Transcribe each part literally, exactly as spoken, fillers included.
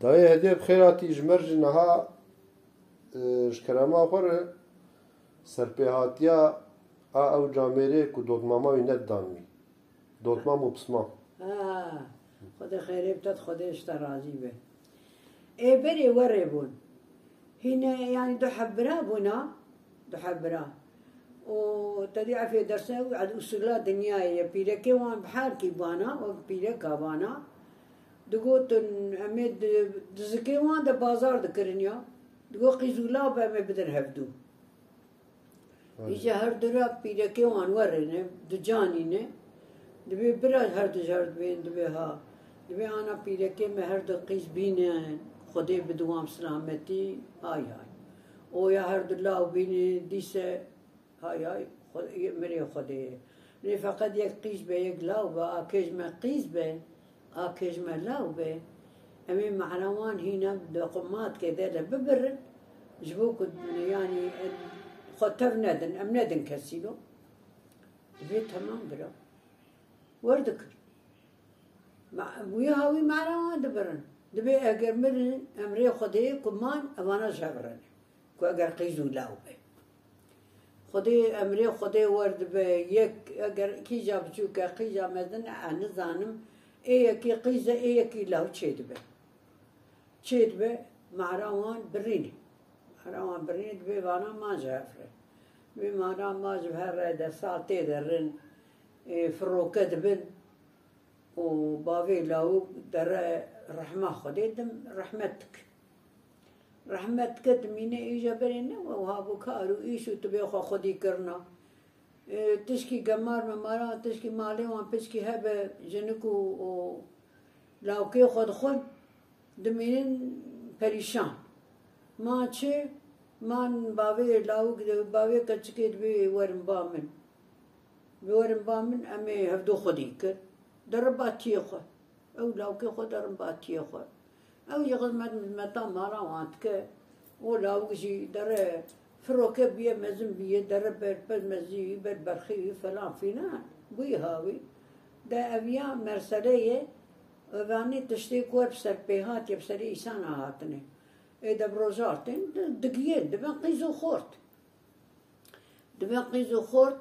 Dayê hediyê bi xêr hatî ji me re jî niha, e, ji kerema xwe re serpêhatiya a ew camêrê ku dotmama wî nedidan wî. Dotmam û pismam. Ha, Xwedê xêrê bide, Xwedê ji te razî be. Ê berê werê bûn. Hîne, yanî du heb bira bûna, du heb bira. Û tedî efê derse û usula dinyayê ye. Pîrekê wan bi herkî bana, wek pîreka bana. Digotin, em ê di, di zikê wan de bazar dikirin ya. Digot, qîz û law be, em ê bidin hevdû. Îja her du re pîrekê wan werê ne, du canî ne. Dibê bira her du ji her dibên, dibê ha. Dibê ana pîrekê me her du qîz bînin, Xwedê bide wan silametî, hay hay. Oya her du law bînin, dîse hay hay, Xwe-, mirê Xwedê ye. Lê feqet yek qîz be, yek law be, a kê ji me qîz be, a kê ji me law be, em ê mehra wan hîna di qumatkê de de bibirin, ji bo ku, yanî, xwe tev nedin, em nedin kesî lo. Dibê temam bira. Werdikir. Ma-, wî hawî mehra wan dibirin. Dibê eger mirin, emrê Xwedê ku man, evana ji hev re ne. Ku eger qîz û law be. Xwedê, emrê Xwedê wer dibe, yek, eger qîza biçûk e, qîza mezin e, ez nizanim, ê yekî qîz e, ê yekî law çêdibe. Çêdibe, mehra wan birîne. Mehra wan birîne, dibê vana man ji hev re. Dibê mehra man ji hev re de, sal tê de rin, ê, firoke dibin. Û bavê lawik dere rehma Xwedê dim rehmet dike. Rehmet dike, dimîne, îja berê ne wiha bû kar û îş û tibê xwe xwedî kirina. E, tişkî gemar memara, tişkî malê wan piçkî hebe, jinik û, û lawkê xwe dixwin. Dimînin perîşan. Ma çi? Man bavê lawik, bavê keçikê dibê werin ba min. Bi werin ba min, em ê hevdu xwedî kin. Derin ba tiyê xwe. Ew lawkê xwe derin ba tiyê xwe. Ew jî xizmet mizmeta mala wan dike. O lawik jî dere firoke bûye, mezin bûye, dere ber pez mezî, ber berxî, felan fîlan. Bûyî hawî. De ev ya mersele ye. Evanî tiştê ku bi ser pê hatiye, bi serê îsana hatine. Ê de bi rojartên di-, digiyên, dibin qîz û xort. Dibin qîz û xort,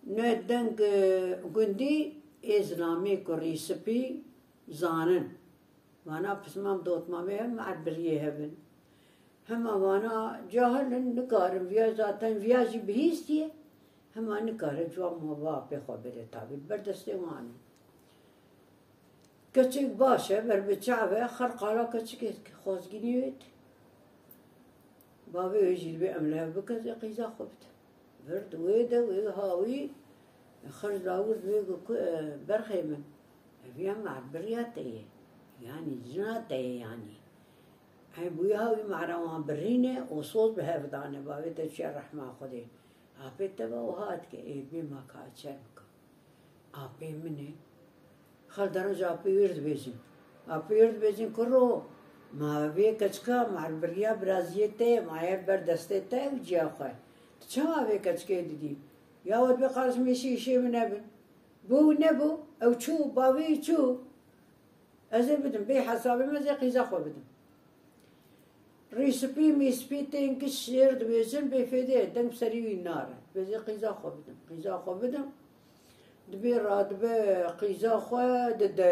ne deng, e, gundî, ê zilamê kurî spî zanin. Vana pismam dotmamê hev, me erbiriyê hev in. Hema vana cahil in, nikarin viya, zaten viya jî bihîstiye. Hema nikare ciwan mava apê xwe bide tabî. Ber destê wan in. Keçik baş e, ber bi çav e, xerqala keçikê dike, xwezgînî wê tê. Bavê wê jî dibê em li hev bikin, zê qîza xwe bide. Vir di wê de, wê hawî, xirc dawir dibê ku, ku, e, berxê min. Ev ya me biriya te ye. Yanî jina te ye yanî. Em bûye hawî mehra wan birîne û soz bi hev dane. Bavê te çiya rehma Xwedê. Apê te ve wiha dike, ê bê ma ka çer bika. Apê min e. Xal derin ji apê wê re dibêjin. Apê wê re dibêjin, kuro, ma vê keçika, ma biriya biraziyê te ye, ma ye ber destê te ew ciya xwe. Tu çawa vê keçikê didî? Ya we dibê qarşî mêşî îşê min nebin. Bû nebû, ew çû, bavê wî çû. Ez ê bidim, bê hesabê me, ez ê qîza xwe bidim. Rîspî mîspî tên ki şêr dibêjin, bê fêdê ye, deng bi serî wî nare. Bê ez ê qîza xwe bidim, qîza xwe bidim. Dibê radibe qîza xwe dide.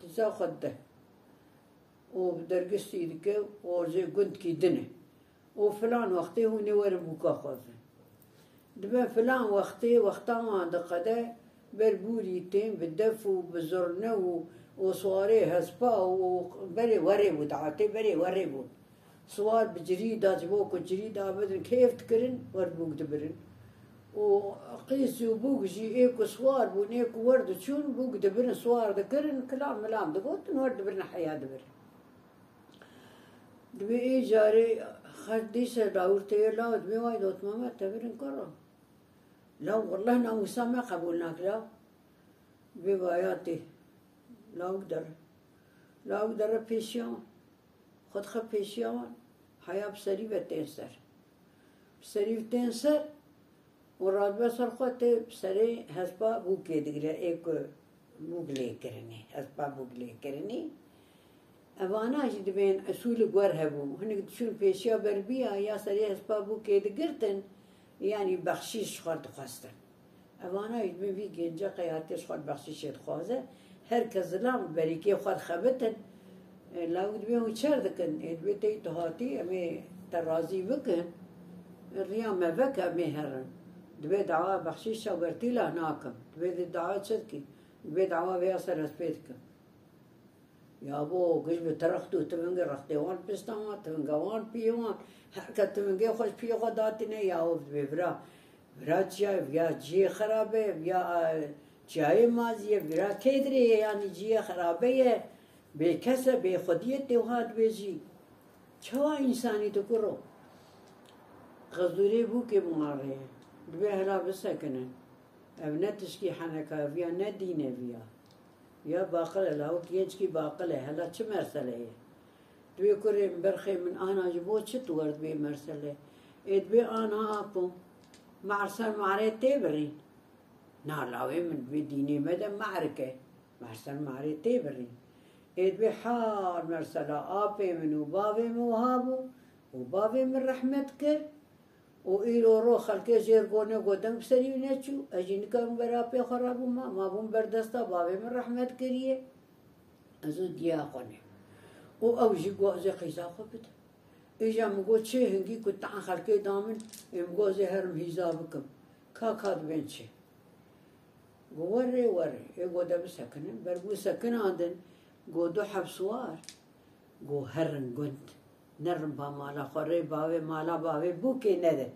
Qîza xwe dide. Û bi dergistî dike, û jê gundkî din e. Û filan wextê hûn ê werin bûka xwezin. Dibe filan wextê, wexta wan diqede, ber bûrî tên bi def û bi zurne û, û siwarê hespa û berê werê bû, dihatê berê werê bû. Siwar bi cirî da, ji bo ku cirî da bidin, kêf dikirin, wer bûk dibirin. Û qîz û bûk jî ê ku siwar bûn, ê ku wer diçûn, bûk dibirin, siwar dikirin, kilam milam digotin, wer dibirin heya dibirin. Dibê ê carê xert dîse lawir tê ye, law dibê, way dotmame, te birin kuro. Law, wallah namûsa me qebûl nake law. Dibê vaya tê. Lawik dere. Lawik dere pêşiya wan. Xwe dixe pêşiya wan. Heya bi serî ve tên ser. Bi serî ve tên ser. Û radibe ser xwe tê serê hespa bûkê digire, ê ku Bûk lê kirinê, hespa bûk lê kirinê. Evana jî dibên esûlê wer hebû. Hinek diçûn pêşiya berbiya ya serê hespa bûkê digirtin, yanî bexşîş ji xwe dixwestin. Evana jî dibên vî gênce qey hatiye ji xwe bexşîşê dixwaze. Her kes zilam berîkê xwe dixebitin. E, lawik dibên hûn çer dikin. Ê dibê tey tu hatî, em ê te razî bikin. Riya me veke, em ê herin. Dibê dawa bexşîşa wertî la nakim. Dibê di dawa çi dikî? Dibê dawa vêya ser hespê dikim. Ya bo, giş bi te rext û tivingê rextê wan pişta wan, tivinga wan piyê wan. Her kes tivingê xwe ji piyê xwe datîne, ya û dibê vira. Vira çiya, viya ciyê xerabe, viya, e, çiyayê mazî ye, vira kê dirê ye, yanî ciyê xerabe ye, bêkes e, bêxwedî ye, tê wiha dibêjî. Çawa însanî dikuro? Xezûrê bûkê bi wan re ye. Dibê hela bisekinin. Ev ne tişkî heneka ye, viya ne dîn e viya. Ya baqil e, lawik gençkî baqil e, hela çi mersele ye? Dibê kurê min, berxê min, ana ji bo çi tu wer dibê mersele? Ê dibê ana apo, me ser marê tê birîn. Na lawê min, dibê dînê me de merik e. Me ser marê tê birîn. Ê dibê hal mersela apê min û bavê min wiha bû û bavê min rehmet kir. Û îro ro xelkê jêr gonê go deng bi serî wî neçû, ez jî nikarim ber apê xwe rabûma, ma bûm ber desta bavê min rehmet kiriye. Ez û diya xwe nê. Û ew jî go ez ê qîza xwe bidim. Îja min got çê hingî ku tan xelkê da min, ê min got ez ê herim hîza bikim. Ka ka dibên çê? Go werê, werê. Ê go de bisekinin. Ber ku sekinandin, go du heb siwar, go herin gund. Nerin ba mala xwe, rê bavê, mala bavê bûkê nedin.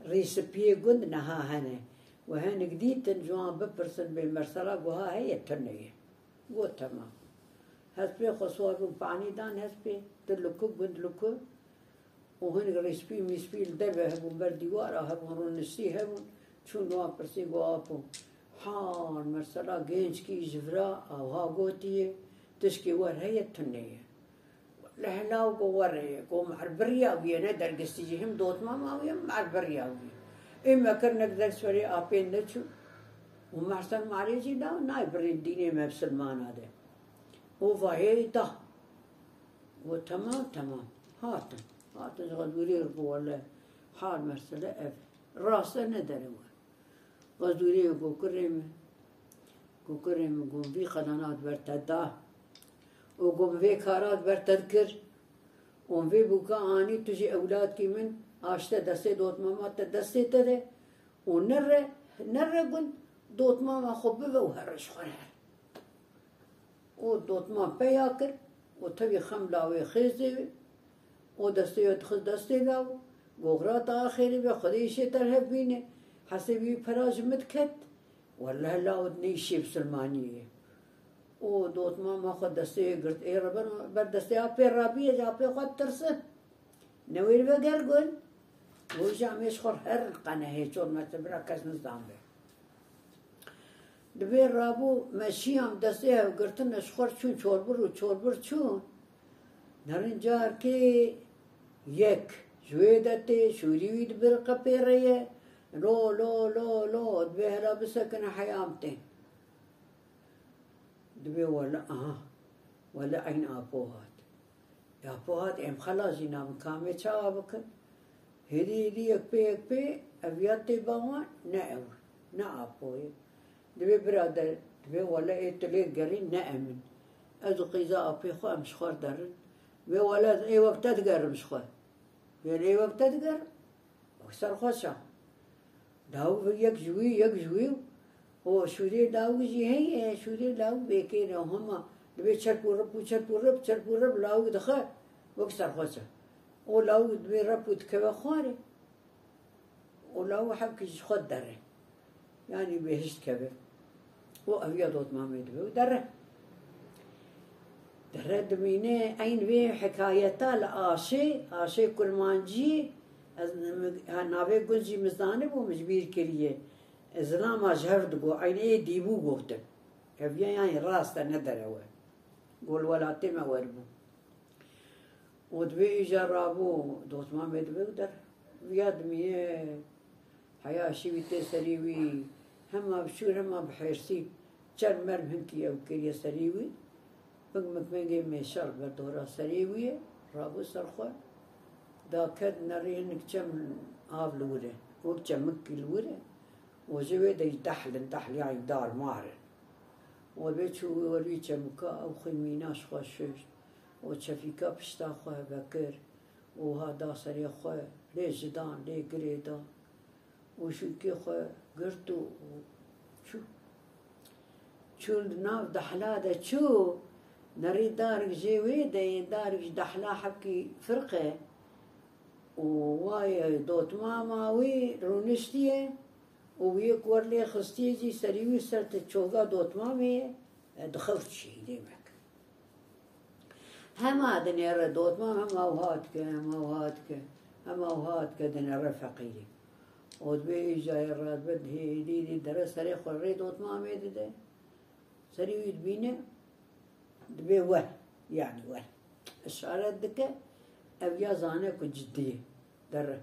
Rîspiyê gund niha hene. We hinek dîtin, ji wan bipirsin bê mersela guha heye tune ye. Got, temam. Hespê xwe siwar bûn, panî dan hespê, di liku, gund liku. Û hinek rîspî mîspî li derve hebûn, ber dîwara hebûn, rûniştî hebûn. Çûn li wan pirsî, got, apo, hal mersela gençkî ji vira awha gotiye, tişkê wer heye tune ye. Lehla û go werê, go mer biriya wî ye, ne dergistî jî, him dotmama wî ye, mer biriya wî ye. Ê me kir nek ders verê apên neçû. Û mer ser marê jî da, nayê birîn dînê me misilmana de. Û vayê da. Go, temam, temam. Hatin. Hatin ji xwe dûrê re go, wele hal mersele ev e. Rast e, ne derew e. Xwezûrê û gokurê min, gokurê min, gon vî qedana di ber te da û gon vê kara di ber te dikir û vê bûka anî tu jî ewladkî min aşte destê dotmama te destê te de û nere, nere gund dotmama xwe bive û here ji xwe re. Û dotman peya kir û tevî xem lawê xêzê wê û destê wê dixist destê law, goxra ta xêrê be, Xwedê îşê te li hev bîne, hesê wî pera ji min diket, welleh law neyşê bisilmaniyê ye. Û dotmama xwe destê wê girt, ê re ber, ber destê apê rabî, ez ji apê xwe ditirsim. Newêr veger gon, got, ji em ê ji xwe her qenehê çor metre bira kes nizan be. Dibê rabû me şiyam destê hev girtine ji xwe çûn çorbir û çorbir çûn. Nerin carkê yek ji wê de tê, şûrî wî di bir qepê re ye. Lo, lo, lo, lo, dibê hela bisekine heyam tê. Dibê wele, aha, wele eyn apo hat. Ya po hat, em xelas jî nabin, ka em ê çawa bikin? Hêdî hêdî yek pê yek pê, ev ya tê ba wan, ne ew, ne apo ye. Dibê birader, dibê wele ê tu lê gerî ne em in. Ez û qîza apê xwe em ji xwe derin. Dibê wele ez ê wek te digerim ji xwe. Dibê ê wek te digerim. Wek ser xwe ça. Dawik yek ji wî, yek ji wî û şûrê dawik jî heye, şûrê dawik bêkêr e û hema dibê çerp û rip û çerp û rip, çerp û rip lawik dixe, wek ser xwe ça. Û lawik dibê rep û dikeve xwarê. Û lawik hevkî ji xwe dere. Yanî bêhişt keve. Û ev ya dotmamê dibe û dere. Dere dimîne eyn vê hikayeta li Aşê, Aşê Kurmancî, ez, ha, navê gund jî min zanibû, min ji bîr kiriye. Zilama ji hev digot, eyn ê dîbû gotin. Ev ya yanî rast e, ne derew e. Go li welatê me werbû. Û dibê îja rabû, dotmamê dibe û der. Viya dimîne heya şîvî tê serî wî, hema bi şûr, hema bi hêrsî. Çerm merm hinkî ew kiriye serê wî. Ping mik mengê mêşal berdora serê wî ye, rabû ser xwe. Da ket nerî hinik çem av li wir e. Wek çemikî li wir e. Û ji wê de jî dehlin, dehliyayî dar mar in. Û vê çû wer wî çemika ew xwîn mîna ji xwe şuşt. Û çefîka pişta xwe vekir. Û ha da serê xwe, lê ji dan, lê girê da. Û şûkê xwe girt û, û çû. Çû li nav dehla de çû. Nerî darik jê wê de yê, darik ji dehla hepkî firq e. Û wayê dotmama wî rûniştiye û wî yek wer lê xistiye jî serî wî ser ti çoga dotmamê ye, e, dixift jî demek. Hema dinêre dotmam, hema wiha dike, hema wiha dike, hema wiha dike, dinêre feqîrî. Û dibê îja yê radibin hêdî dî dere serê xwe rê dotmamê dide. Serî wî dibîne, dibê wer, yanî wer. Işaret dike, ev ya zane ku cidî ye. Dere.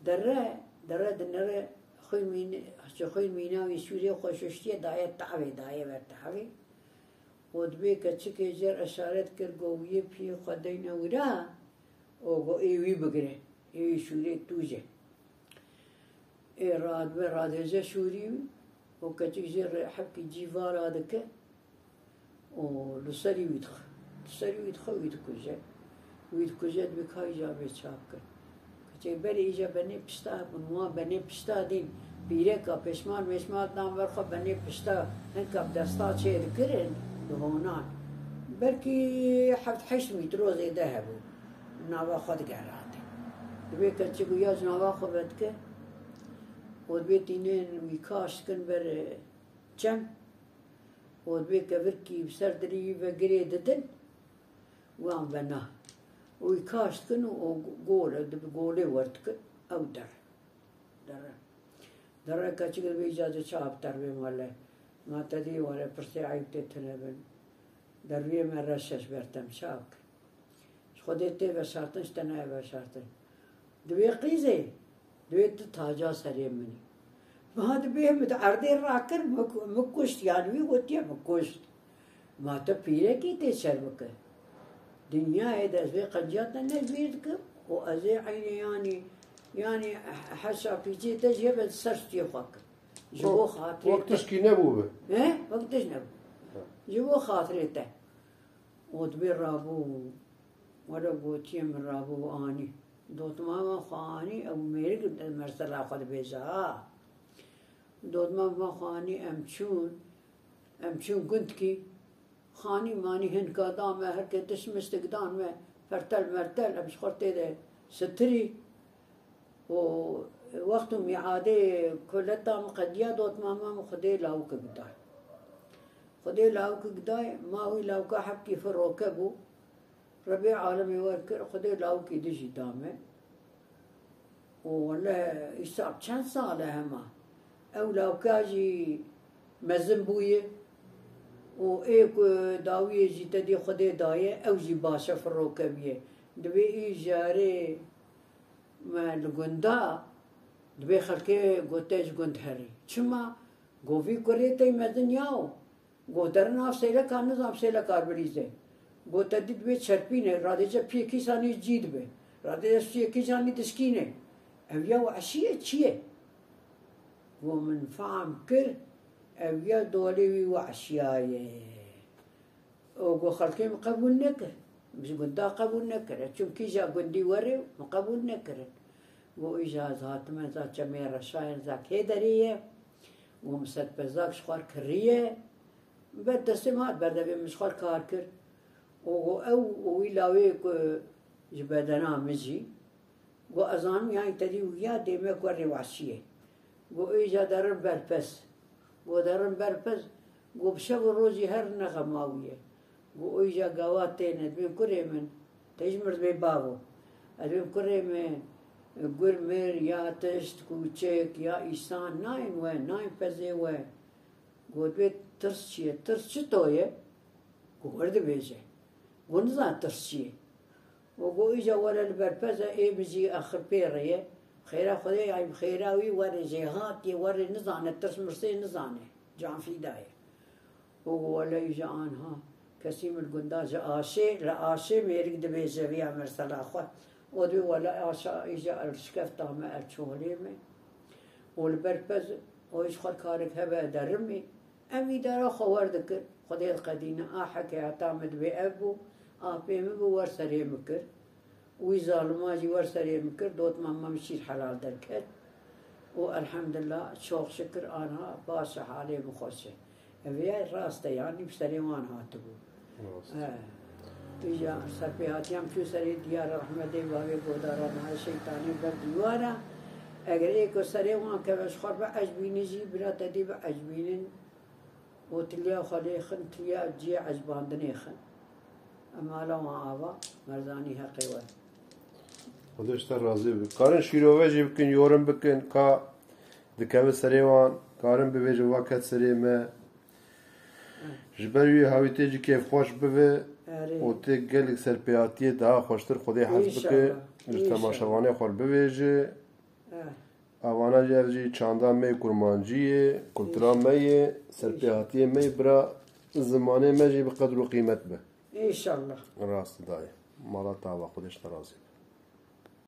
Dere, dere dinere xwîn mîne, ji xwîn mîna wî şûrê xwe şuştiye, daye tavê, daye ber tavê. Û dibê keçikê jêr eşaret kir, got, wî yê piyê xwe deyne wira û got, ê wî bigire, ê wî şûrê tûj e. Ê radibe, radihêje şûrî wî û keçik jê re hepkî cî va radike û li serî wî dixe. Li serî wî dixe, wî dikuje. Wî dikuje, dibê ka îja bê çap kir. Keçê berê îja benê pişta hebûn, wan benê pişta dîn. Pîreka pêşmal mêşmal dan ber xwe benê pişta, hinka bi desta çê dikirin, dihonan. Belkî heft heşt mîtro zêde hebû. Nava xwe digerandin. Dibê keçik û ya ji nava xwe vedike û dibê tînên wî kaş dikin ber çem û dibê kevirkî bi ser dilî wî ve girê didin. Wan vena. Û wî kaş dikin û gol, ew dibi golê wer dikin, ew der. Dere. Dere keçik dibê îca de çav terbê male. Ma te dî were pirsê eyb tê tune bin. Derviyê me reş e ji ber te em çav kin. Ji Xwedê tê veşartin, ji te nayê veşartin. Dibê qîzê, dibê tu taca serê min î. Ma dibê min di erdê rakir, min ku-, min kuşt, yanî wî gotiye min kuşt. Ma tu pîrekî tê şer bike. Dinyayê de ez vê qenciya te ne ji bîr dikim û ez ê eynê yanî, yanî heşa pîçê te jê be ser stûyê xwe kim. Ji bo xatirê te. Wek tişkî nebû be. He? Wek tişt nebû. Ji bo xatirê te. Û dibê rabû, were gotiye min rabû anî. Dotmama xwe anî, ew mêrik mersela xwe dibêje ha. Dotmama xwe anî, em çûn, em çûn gundkî. Xanî manî hinka da me, her ke tişt miştik dan me, pertel mertel, em ji xwe tê de sitirî. Û wext û mîadê kuleta min qediya dotmama min Xwedê lawikek day. Xwedê lawikek day, ma wî lawika hepkî firoke bû. Rebê alemê wer kir, Xwedê lawikî din jî da me. Û wele îsab çend sal e hema. Ew lawika jî mezin bûye. Û ê ku dawiyê jî te dî Xwedê daye, ew jî baş e firoke bûye. Dibê î jarê me li gunda, dibê xelkê gote ji gund herî. Çima? Govî kurê tey mezin yaw. Got, derin av seyleka nizam seyleka bilîze. Got, te dî dibê çerpîne, radêce piyekî sanî cî dibe. Radêce piyekî sanî dişkîne. Ev ya weşî ye, çi ye? Got, min fam kir, ev ya dolê wî weşiya ye. Û got, xelkê min qebûl nekir. Ji gunda qebûl nekir. Çimkî ja gundî were, min qebûl nekirin. Got, îja ez hatime, za çemê reşayen, za kê derê ye. Got, min sedpezak ji xwar kiriye. Ber destê min hat berdevê min ji xwe kar kir. Û ew û wî lawê ku ji bedena min jî, got, ez zanim yanî te dî wiya dê me ku rêwaşiyê. Got, îja derin berpez. Got, derin berpez. Got, bi şev û rojî her nexema wî ye. Got, îja gawa têne, dibên kurê min, te ji mir dibê bavo. Ez dibêm kurê min, gur mir, ya tişt, kûçik, ya îsan, nayên we, nayên pezê we. Got, wê tirs çi ye? Tirs çi to ye? Got, wir dibêje. Got, nizan tirs çi ye? Û got, îja were li ber pez e, ê min jî axir pê re ye. Xêra Xwedê, ya xêra wî were jêhat ye, were nizane, tirs mirsê nizane. Can fîda ye. û wele îja anha kesî min gunda ji Aşê, li Aşê mêrik dibêje viya mesela xwe. O dibê wele Aşa îja el şikefta me, el çolê me. Û li ber pez o ji xwe karek hebe derimî. Em îdara xwe wer dikir. Xwedê diqedîne. A hekeyata min dibê ev bû. Apê min bû wer serê min kir. Wî zalima jî wer serê min kir, dotma me min şîr helal derket. Û elhemdulillah, çok şükür, anha baş e, halê min xweş e. Ev ya rast e, yanî bi serê wan hatibû. Rast. He. Îja serpêhatiyan çû serê diyara rehmetê bavê godara nayê şeytanê ber dîwara. Eger ê ku serê wan keve ji xwe bi ecbînin jî, bira te dî bi ecbînin. Û tiliya xwe lê xin, tiliya cihê ecbandinê xin. Em hala wan ava merzanî heqê we. Xwedê ji te razî be. Karin şîrove jî bikin, yorum bikin, ka dikeve serê wan, karin bibêjin, va ket serê me. Ji ber wî hawîtê jî kêfxweş bibe Erê. Û tê gelek serpêhatiyê daha xweştir Xwedê hez bike. İnşallah, Ji inşallah. Temaşevanê xwe bibêje. Eh. Avana jî ev jî çanda me yê kurmancî yê, kultura me yê, serpêhatiyê me yê, bira zimanê me jî bi qedr û qîmet be. Înşallah. Rast dayê. Mala te ava, Xwedê ji te razî be.